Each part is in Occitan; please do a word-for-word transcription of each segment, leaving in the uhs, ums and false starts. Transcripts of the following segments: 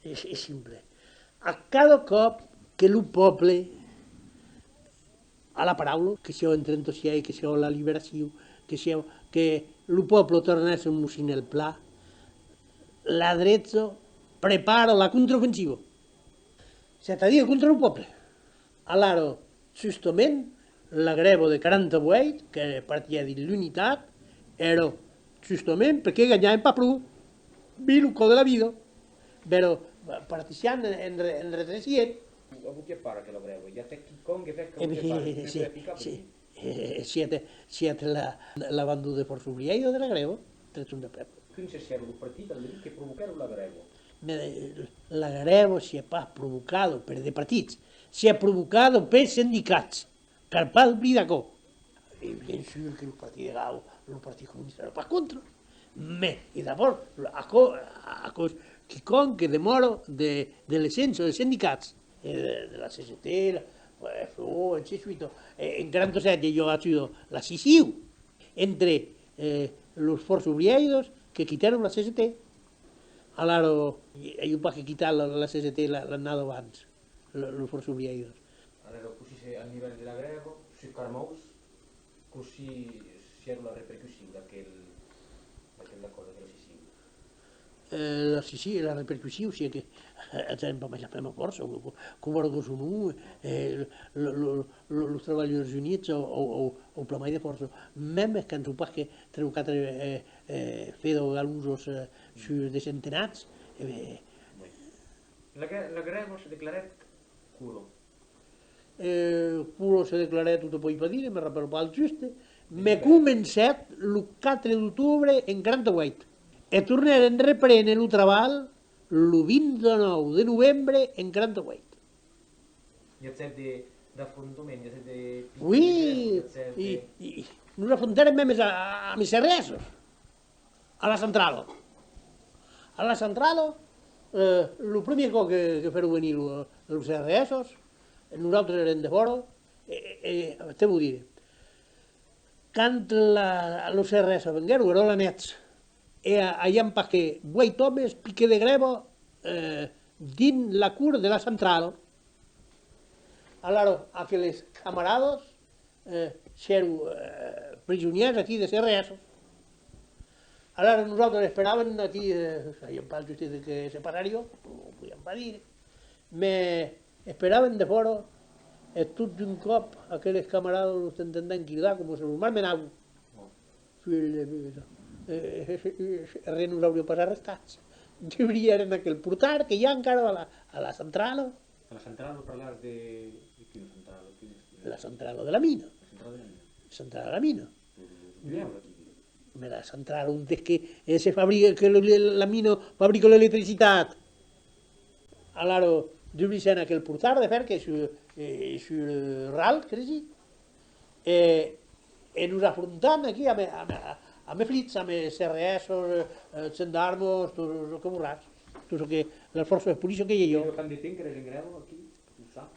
Es, es simple. A cada còp que lo pòble a la paraula, que siá en trenta-sièis, que siá la liberacion, que siá que lo pòble tornèsse un mocinèl plan, la drecha prepara la contraofensiva, c'est-à-dire contra lo pòble. Alara, justament, la grèva de quaranta-uèit, que partiá dins l'unitat, èra justament perque ganhavan pas pro. Vin lo còst de la vida. Però partissián en, en, en retrocèsser. Aboquiá pas aquela grèva, i a quicòm que fèc que... E ben, aboquiá pas, se, se, se, sièt, sièt la, la bandada de Fòrça Obrièra de la grèva, trèt un de prèp. Quin se sièt lo partit al debut que provoquèron la grèva? Mès la grèva sièt pas provocada per de partits, sièt provocada pels sindicats. Cal pas oblidar aquò. E bien sûr que lo Partit de Gau, lo Partit Comunista èra pas contra, mès, e d'abòrd, aquò, aquò's quicòm que demòra de, de l'essença dels sindicats, e de, de la C G T, la F O, ainsi de suite. E en quaranta-sèt i a agut la scission entre, eh, los Fòrça Obrièiras que quitèron la C G T. Alara, i a pas que quitar la, la C G T la, l'annada abans, lo, los Fòrça Obrièiras. Alara, cossí se, al nivèl de la grèva, sus Carmauç, cossí sièron la repercussion d'aquel, d'aquel acòrd, d'aquela scission? Eh, la scission, la repercussion, sièt que, eh, avián pas mai la mèma fòrça, co-, co-, coma aquò son, eh, lo, lo, lo, los trabalhadors units an, an, an, an plan mai de fòrça. Mèmes quand son pas que tres o quatre, eh, eh, fedas galosas, eh, sus de centenats, e ben... Oui. La gue-, la grèva se declarèt quora? Eh, quora se declarèt, o te pòi pas dire, me rapèlo pas al juste, mès comencèt lo quatre d'octobre en quaranta-uèit, e tornèren reprene lo trabalh lo vint-e-nòu de novembre en quaranta-uèit. I agèt de, d'afrontaments, i agèt de... Oui, i, i, nos afrontèrem mèmes a, a, amb CRS. A la centrala. A la centrala, eh, lo primièr còp que, que fèron venir lo, los CRS, nosautres èrem defòra, e, e, e te vau dire, quand la, los CRS venguèron, èra la nuèch, e a-, aviam pas que uèit òmes, piquet de grèva, eh, dins la cort de la centrala. Alara, aqueles camaradas, eh, sièron, eh, prisonièrs aquí de CRS. Alara nosautres esperàvem aquí, eh, sabiam pas just de qué se passariá, o podiam pas dire, mès esperàvem defòra, e tot d'un còp aqueles camaradas los entendèm cridar coma se los malmenavan. Filhs de puta. Eh, eh, eh, eh, res nos auriá pas arrestats. Dubrièren aquel portar que i a encara a la, a la centrala. A la centrala, parlas de, de quina centrala? Quina... La centrala de la mina. La centrala de la mina. Centrala de la mina. Lo, lo, lo, lo, aquí. Mès la centrala ont es que, eh, se fabrica, que lo, la mina fabrica l'electricitat. Alara, dubrissèm aquel portar de fèr que sur, eh, sur, eh, ral, cresi, e, e nos afrontam aquí amb, amb, amb flics, amb CRS, eh, eh, gendarmes, tot çò que voràs, tot çò que las fòrças de polícia que i a. E quant de temps qu'èretz en grèva aquí?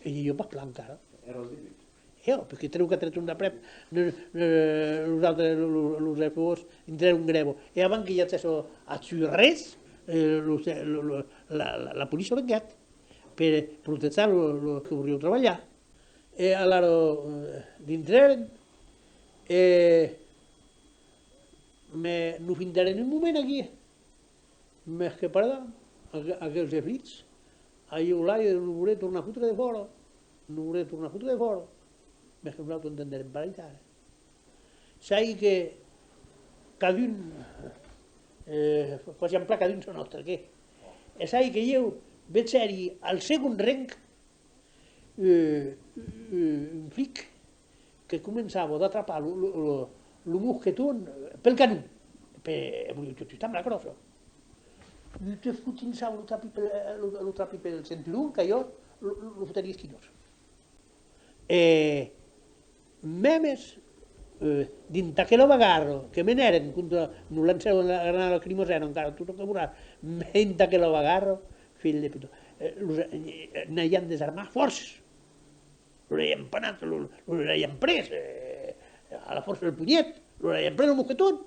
E i a pas plan encara. Èra al debut. E òc, perque tres o quatre jorns d'après, ne-, ne-, los autres, lo-, lo-, los F Os, intrèron en grèva. E avant que i agèsse agut res, eh, lo, lo, lo, la, la, la polícia venguèt per protejar lo, lo que volián trabalhar. E alara, eh, dintrèren, e, mès nos fintèrem un moment aquí. Mès que pardon, aqu-, aquels eflits, avián l'aire de nos voler tornar fotre defòra, nos voler tornar fotre defòra, mès que nosautres entendèrem pas aital. Sai que cadun, eh, fa-, fasiam plan cadun çò nòstre, qué? E sai que ieu vegèri al segond reng, eh, eh, un flic que començava d'atrapar lo, lo, lo, lo mosqueton pel canon, pe-, e voliá tustar amb la cròça. Te fotinçava lo trapit pel, lo, lo trapit pel cinturon, qu'aquò lo, lo, lo fotèri esquinós. E mèmes, eh, dins aquela bagarra que menèren contra, nos lancèron la granada lacrimogèna, encara tot çò que voràs, mès dins aquela bagarra, filhs de puta, eh, los, eh, n'aviam desarmat fòrces. Los aviam panat, los, los aviam pres, eh, a la fòrça del punhet, los aviam pres lo mosqueton.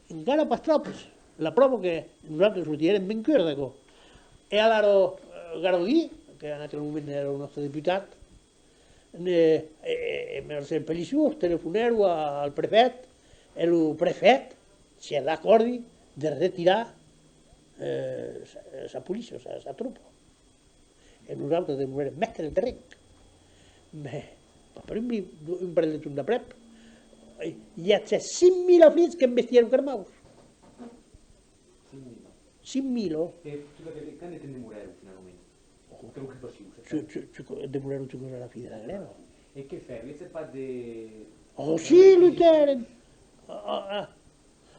Encara pas tròpes. La pròva que nosautres lo diguèrem ben curt, aquò. E alara, eh, Garaudy, que en aquel moment èra lo nòstre deputat, ne, e, e, e Marcel Pelissou telefonèron a, al prefèt, e lo prefèt sièt d'acòrdi de retirar, eh, sa, sa polícia, sa, sa tropa. E nosautres demorèrem mèstres del terren. Mès, pas per un bri-, un parelh de jorns d'aprèp, i agèt cinc mila filhs qu'embestièron Carmaus. Cinc mila. Cinc mila. E tot aquel, quant de temps demorèron finalament? Aquela ocupacion, se, se, se, demorèron juscas a la fin de la grèva. E qué fèron? I agèt pas de... Oh, si, lutèren! Ah, ah, ah.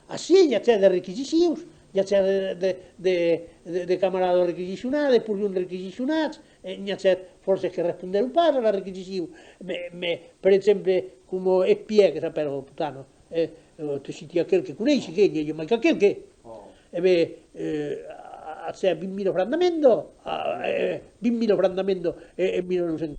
Ah, si, i agèt de requisicions, i agèt de, de, de, de, de camaradas requisicionats, de porcions requisicionats, e n'i agèt fòrça que respondèron pas a la requisicion. Mès, mès, per exemple, coma Espièr, que s'apèra, putana, eh, eh, te citi aquel que coneissi, que n'i a mai qu'aquel que... E ben, eh, a, a, vint mila francs d'amenda, a, eh, vint mila francs d'amenda, eh, en mila nòu cents.